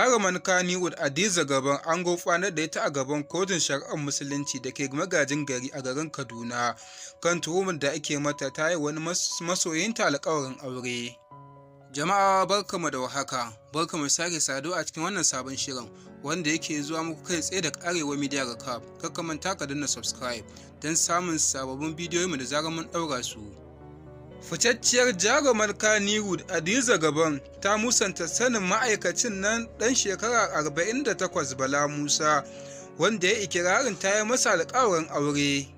Jaruman Kannywood Hadiza Gabon an gurfanar da ita a gaban kotun shari'ar Musulunci da ke Magajin Gari a garin Kaduna kan tuhumar da ake mata ta yi wani masoyinta alkawarin aure. Jama'a, barkamu da warhaka, barkamu sake saduwa a cikin wannan sabon shirin wanda yake zuwa muku kai tsaye daga Arewa Media Recap. Kar ka manta ka danna subscribe don samun sababbin bidiyoyinmu da zarar mun ɗaura su. Fitacciyar jarumar Kannywood Hadiza Gabon ta musanta sanin ma'aikacin nan ɗan shekara 48, Bala Musa, wanda ya ikirarin ta yi masa alkawarin aure.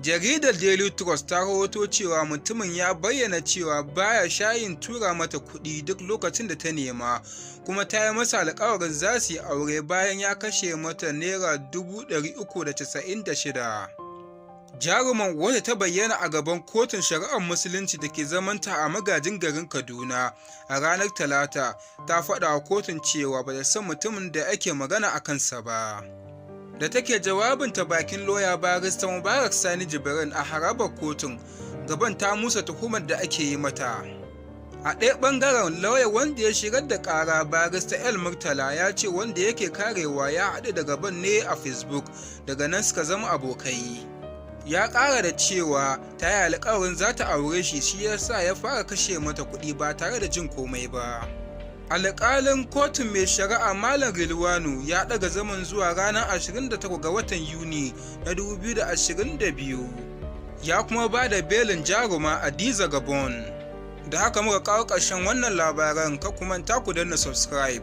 Jaridar Daily Trust ta rawaito cewa mutumin ya bayyana cewa baya shayin tura mata kuɗi duk lokacin da ta nema, kuma ta yi masa alkawarin za su yi aure bayan ya kashe mata naira 396,000. Jaruman, wadda ta bayyana a gaban kotun shari'ar Musulunci da ke zamanta a Magajin Garin Kaduna a ranar Talata, ta faɗa wa kotun cewa ba ta san mutumin da ake magana a kansa ba. Da take jawabinta bakin lauya Barista Mubarak Sani Jibrin a harabar kotun, Gabon ta musa tuhumar da ake yi mata. A ɗaya ɓangaren, lauya wanda ya shigar da ƙara, Barista El Murtala, ya ce wanda yake karewa ya haɗu da Gabon ne a Facebook, daga nan suka zama abokai. Ya ƙara da cewa ta yi alkawarin za ta aure shi, shi yasa ya fara kashe mata kuɗi ba tare da jin komai ba. Alƙalin kotun, mai shari'a Malam Rilwanu, ya ɗaga zaman zuwa ranar 28 ga watan Yuni na 2022, ya kuma ba da belin jaruma Hadiza Gabon. Da haka muka kawo ƙarshen wannan labaran. Ka kuma ta ku danna subscribe.